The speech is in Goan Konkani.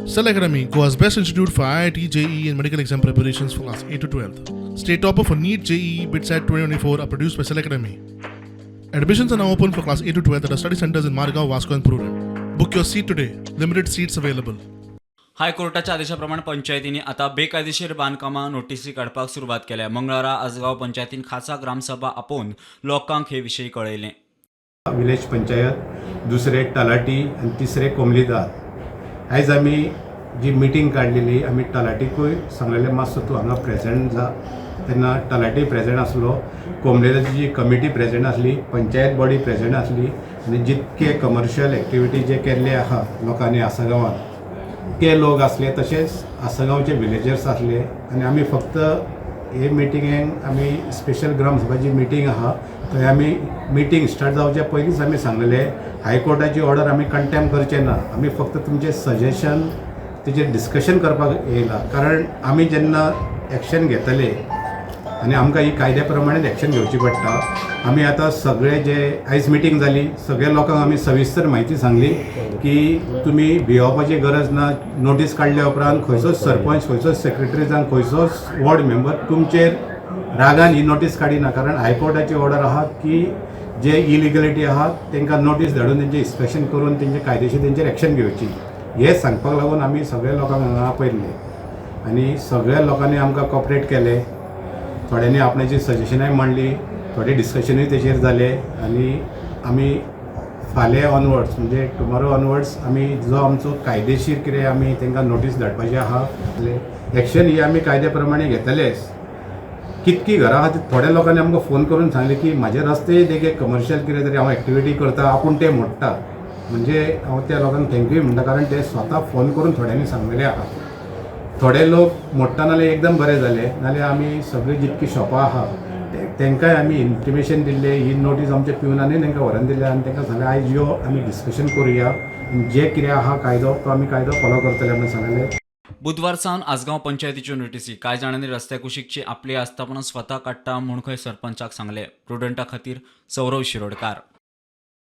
Cell Academy, Goa's best institute for IIT, JEE, and medical exam preparations for class 8 to 12. State topper for NEET, JEE, BITSAT 2024 are produced by Cell Academy. Admissions are now open for class 8 to 12 at our study centers in Margao, Vasco, and Prudent. Book your seat today. Limited seats available. हायकोर्टाच्या आदेशा पंचायतींनी आता बेकायदेशीर बांदकामां नोटीसी काडपाक सुरवात केल्या. मंगळारा आसगांव पंचायतीन खासा ग्रामसभा आपोवन लोकांक हे विशीं कळयलें. विलेज पंचायत, दुसरे तलाटी आनी तिसरे कोमलीदार. आयज आमी जी मिटींग काडलेली, आमी तलाटीकूय सांगलेलें, मातसो तूं हांगा प्रेझेंट जा. तेन्ना तलाटी प्रेझेंट आसलो, कोमलेदाची जी कमिटी प्रेझेंट आसली, पंचायत बॉडी प्रेझेंट आसली आनी जितके कमर्शियल एक्टिविटी जे केल्ले आहा लोकांनी आसगांवान ते लोक आसले, तशेंच आसगांवचे विलेजर्स आसले. आनी आमी फक्त हे मिटिंगेक, आमी स्पेशल ग्रामसभा जी मिटींग आहा थंय आमी मिटींग स्टार्ट जावच्या पयलींच आमी सांगलेलें, हायकोर्टाची ऑर्डर आमी कंटेम करचे ना. आमी फक्त तुमचें सजेशन, तेजेर डिस्कशन करपाक येयला, कारण आमी जेन्ना एक्शन घेतले आनी आमकां ही कायद्या प्रमाणे एक्शन घेवची पडटा. आमी आतां सगळे जे आयज मिटींग जाली, सगळ्या लोकांक आमी सविस्तर म्हायती सांगली की तुमी भियोवपाची गरज ना. नोटीस काडल्या उपरांत खंयचोच सरपंच, खंयचोच सेक्रेटरी जावं खंयचोच वॉर्ड मेंबर तुमचेर रागान ही नोटीस काडिना, कारण हायकोर्टाची ऑर्डर आहा की जे इलिगलिटी आहा तांकां नोटीस धाडून तेंचें इन्स्पेक्शन करून तेंचे कायदेशीर तेंचेर एक्शन घेवची. हें सांगपाक लागून आमी सगळ्या लोकांक हांगा आपयल्ले आनी सगळ्या लोकांनी आमकां कॉपरेट केलें. थोड्यांनी आपणाची सजेशनाय मांडली, थोडे डिस्कशनूय तेचेर जाले आनी आमी फाल्यां ऑनवर्ड्स, म्हणजे टुमॉरो ऑनवर्ड्स, आमी जो आमचो कायदेशीर कितें आमी तांकां नोटीस धाडपाची आहा, एक्शन ही आमी कायद्या प्रमाणे घेतलेच. कितकी घरां आहा ती थोड्या लोकांनी आमकां फोन करून सांगलें की म्हाजे रस्ते देगेक कमर्शियल कितें तरी हांव एक्टिविटी करता, आपूण ते मोडटा. म्हणजे हांव त्या लोकांक थँक्यूय म्हणटा, कारण ते स्वता फोन करून थोड्यांनी सांगलेले आहा. थोडे लोक मोडटा नाल्यार एकदम बरें जालें, नाल्यार आमी सगळीं जितकीं शॉपां आहा तेंकांय आमी इंटिमेशन दिल्लें. ही नोटीस आमच्या पिवनांनी तांकां व्हरून दिल्या आनी तांकां सांगलें, आयज यो, आमी डिस्कशन करुया आनी जे कितें आहा कायदो तो आमी कायदो फॉलो करतले म्हणून सांगलें. बुधवार सावन आसगांव पंचायतीच्यो नोटीसी. कांय जाणांनी रस्त्या कुशीकची आपली आस्थापनां स्वता काडटा म्हूण खंय सरपंचाक सांगलें. प्रुडंटा खातीर सौरव शिरोडकार.